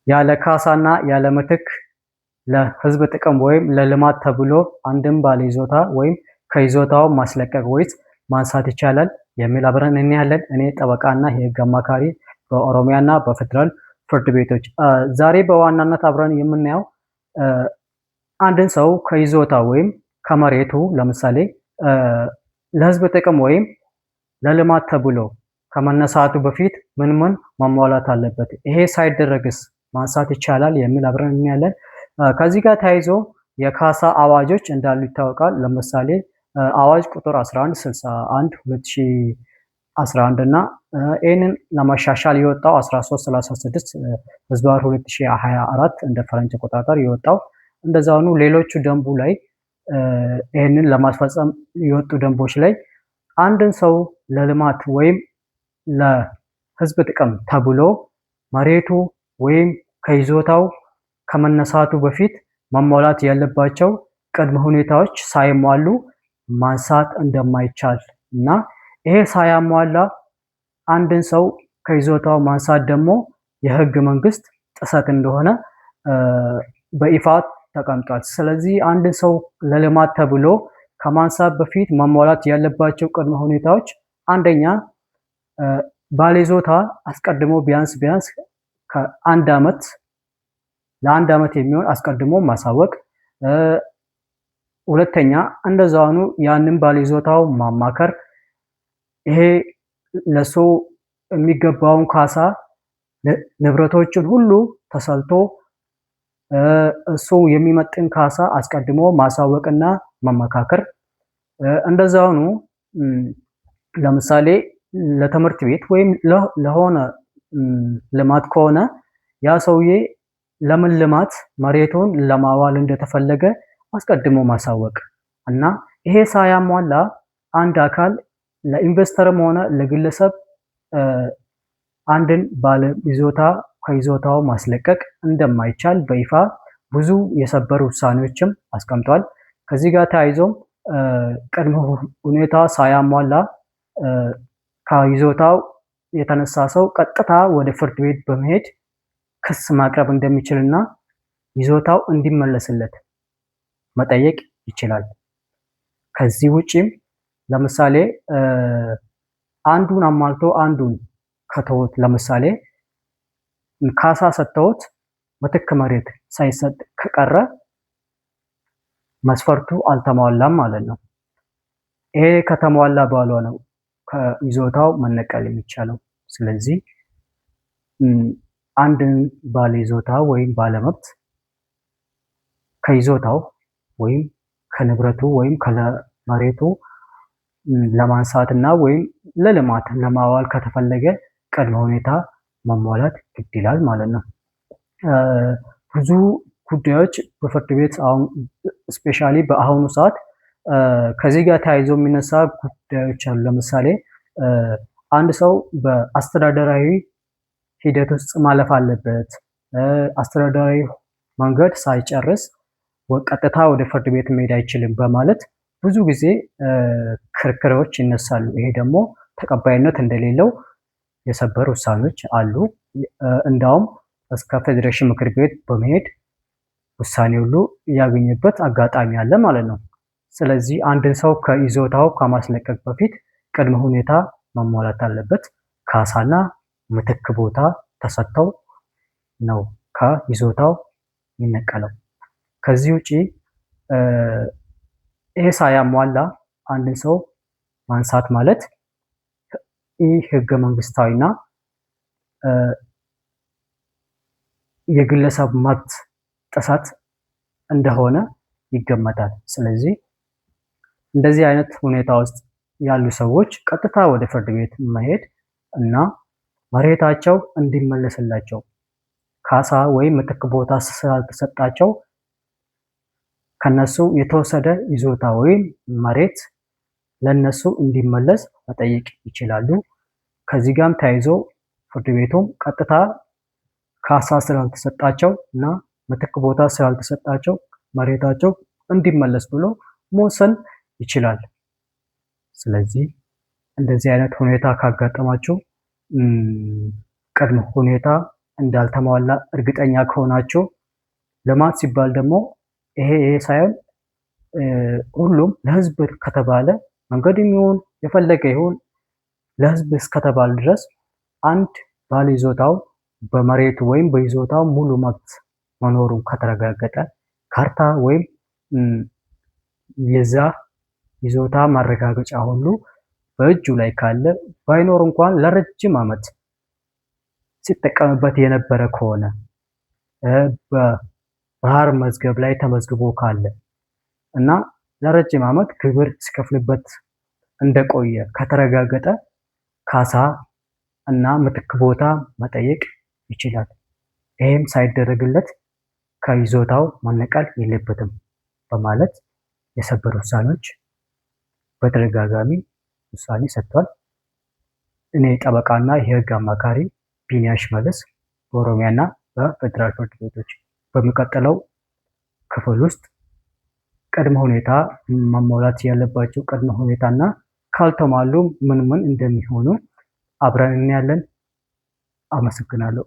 ያለ ካሳና ያለ ምትክ ለህዝብ ጥቅም ወይም ለልማት ተብሎ አንድን ባለ ይዞታ ወይም ከይዞታው ማስለቀቅ ወይስ ማንሳት ይቻላል የሚል አብረን እናያለን። እኔ ጠበቃና የህግ አማካሪ በኦሮሚያና በፌዴራል ፍርድ ቤቶች። ዛሬ በዋናነት አብረን የምናየው አንድን ሰው ከይዞታ ወይም ከመሬቱ ለምሳሌ ለህዝብ ጥቅም ወይም ለልማት ተብሎ ከመነሳቱ በፊት ምን ምን ማሟላት አለበት፣ ይሄ ሳይደረግስ ማንሳት ይቻላል የሚል አብረን እናያለን። ከዚህ ጋር ተያይዞ የካሳ አዋጆች እንዳሉ ይታወቃል። ለምሳሌ አዋጅ ቁጥር 1161 2011 እና ይህንን ለማሻሻል የወጣው 1336 ህዝባር 2024 እንደ ፈረንጅ አቆጣጠር የወጣው፣ እንደዛውኑ ሌሎቹ ደንቡ ላይ ይህንን ለማስፈጸም የወጡ ደንቦች ላይ አንድን ሰው ለልማት ወይም ለህዝብ ጥቅም ተብሎ መሬቱ ወይም ከይዞታው ከመነሳቱ በፊት መሟላት ያለባቸው ቅድመ ሁኔታዎች ሳይሟሉ ማንሳት እንደማይቻል እና ይሄ ሳያሟላ አንድን ሰው ከይዞታው ማንሳት ደግሞ የህገ መንግስት ጥሰት እንደሆነ በይፋ ተቀምጧል። ስለዚህ አንድን ሰው ለልማት ተብሎ ከማንሳት በፊት መሟላት ያለባቸው ቅድመ ሁኔታዎች፣ አንደኛ ባለይዞታ አስቀድሞ ቢያንስ ቢያንስ ከአንድ አመት ለአንድ አመት የሚሆን አስቀድሞ ማሳወቅ፣ ሁለተኛ እንደዛውኑ ያንን ባለይዞታው ማማከር፣ ይሄ ለሱ የሚገባውን ካሳ ንብረቶችን ሁሉ ተሰልቶ እሱ የሚመጥን ካሳ አስቀድሞ ማሳወቅና መመካከር፣ እንደዛውኑ ለምሳሌ ለትምህርት ቤት ወይም ለሆነ ልማት ከሆነ ያ ሰውዬ ለምን ልማት መሬቱን ለማዋል እንደተፈለገ አስቀድሞ ማሳወቅ እና ይሄ ሳያሟላ አንድ አካል ለኢንቨስተርም ሆነ ለግለሰብ አንድን ባለ ይዞታ ከይዞታው ማስለቀቅ እንደማይቻል በይፋ ብዙ የሰበር ውሳኔዎችም አስቀምጧል። ከዚህ ጋር ተያይዞም ቅድመ ሁኔታ ሳያሟላ ከይዞታው የተነሳ ሰው ቀጥታ ወደ ፍርድ ቤት በመሄድ ክስ ማቅረብ እንደሚችልና ይዞታው እንዲመለስለት መጠየቅ ይችላል። ከዚህ ውጪም ለምሳሌ አንዱን አሟልቶ አንዱን ከተወት፣ ለምሳሌ ካሳ ሰጥተውት ምትክ መሬት ሳይሰጥ ከቀረ መስፈርቱ አልተሟላም ማለት ነው። ይሄ ከተሟላ በኋላ ነው ከይዞታው መነቀል የሚቻለው። ስለዚህ አንድን ባለ ይዞታ ወይም ባለመብት ከይዞታው ወይም ከንብረቱ ወይም ከመሬቱ ለማንሳት እና ወይም ለልማት ለማዋል ከተፈለገ ቅድመ ሁኔታ መሟላት ግድ ይላል ማለት ነው። ብዙ ጉዳዮች በፍርድ ቤት አሁን especially በአሁኑ ሰዓት ከዚህ ጋር ተያይዞ የሚነሳ ጉዳዮች አሉ። ለምሳሌ አንድ ሰው በአስተዳደራዊ ሂደት ውስጥ ማለፍ አለበት፣ አስተዳደራዊ መንገድ ሳይጨርስ ቀጥታ ወደ ፍርድ ቤት መሄድ አይችልም በማለት ብዙ ጊዜ ክርክሮች ይነሳሉ። ይሄ ደግሞ ተቀባይነት እንደሌለው የሰበር ውሳኔዎች አሉ። እንዳውም እስከ ፌዴሬሽን ምክር ቤት በመሄድ ውሳኔ ሁሉ ያገኘበት አጋጣሚ አለ ማለት ነው። ስለዚህ አንድን ሰው ከይዞታው ከማስለቀቅ በፊት ቅድመ ሁኔታ መሟላት አለበት። ካሳና ምትክ ቦታ ተሰጥተው ነው ከይዞታው የሚነቀለው። ከዚህ ውጪ ይሄ ሳያሟላ አንድን ሰው ማንሳት ማለት ይህ ህገ መንግስታዊና የግለሰብ መብት ጥሰት እንደሆነ ይገመታል። ስለዚህ እንደዚህ አይነት ሁኔታ ውስጥ ያሉ ሰዎች ቀጥታ ወደ ፍርድ ቤት መሄድ እና መሬታቸው እንዲመለስላቸው፣ ካሳ ወይም ምትክ ቦታ ስላልተሰጣቸው ከነሱ የተወሰደ ይዞታ ወይም መሬት ለነሱ እንዲመለስ መጠየቅ ይችላሉ። ከዚህ ጋርም ተያይዞ ፍርድ ቤቱም ቀጥታ ካሳ ስላልተሰጣቸው እና ምትክ ቦታ ስላልተሰጣቸው መሬታቸው እንዲመለስ ብሎ መወሰን ይችላል። ስለዚህ እንደዚህ አይነት ሁኔታ ካጋጠማችሁ ቅድመ ሁኔታ እንዳልተሟላ እርግጠኛ ከሆናችሁ፣ ልማት ሲባል ደግሞ ይሄ ይሄ ሳይሆን ሁሉም ለህዝብ ከተባለ፣ መንገድም ይሁን የፈለገ ይሁን ለህዝብ እስከተባለ ድረስ፣ አንድ ባለ ይዞታው በመሬቱ ወይም በይዞታው ሙሉ መብት መኖሩን ከተረጋገጠ፣ ካርታ ወይም የዛ ይዞታ ማረጋገጫ ሁሉ በእጁ ላይ ካለ፣ ባይኖር እንኳን ለረጅም ዓመት ሲጠቀምበት የነበረ ከሆነ፣ በባህር መዝገብ ላይ ተመዝግቦ ካለ እና ለረጅም ዓመት ግብር ሲከፍልበት እንደቆየ ከተረጋገጠ ካሳ እና ምትክ ቦታ መጠየቅ ይችላል። ይህም ሳይደረግለት ከይዞታው መነቀል የለበትም በማለት የሰበር ውሳኔዎች በተደጋጋሚ ውሳኔ ሰጥቷል። እኔ ጠበቃና የህግ አማካሪ ቢኒያም ሽመልስ በኦሮሚያና በፌዴራል ፍርድ ቤቶች። በሚቀጥለው ክፍል ውስጥ ቅድመ ሁኔታ፣ መሟላት ያለባቸው ቅድመ ሁኔታ እና ካልተሟሉ ምን ምን እንደሚሆኑ አብረን እናያለን። አመሰግናለሁ።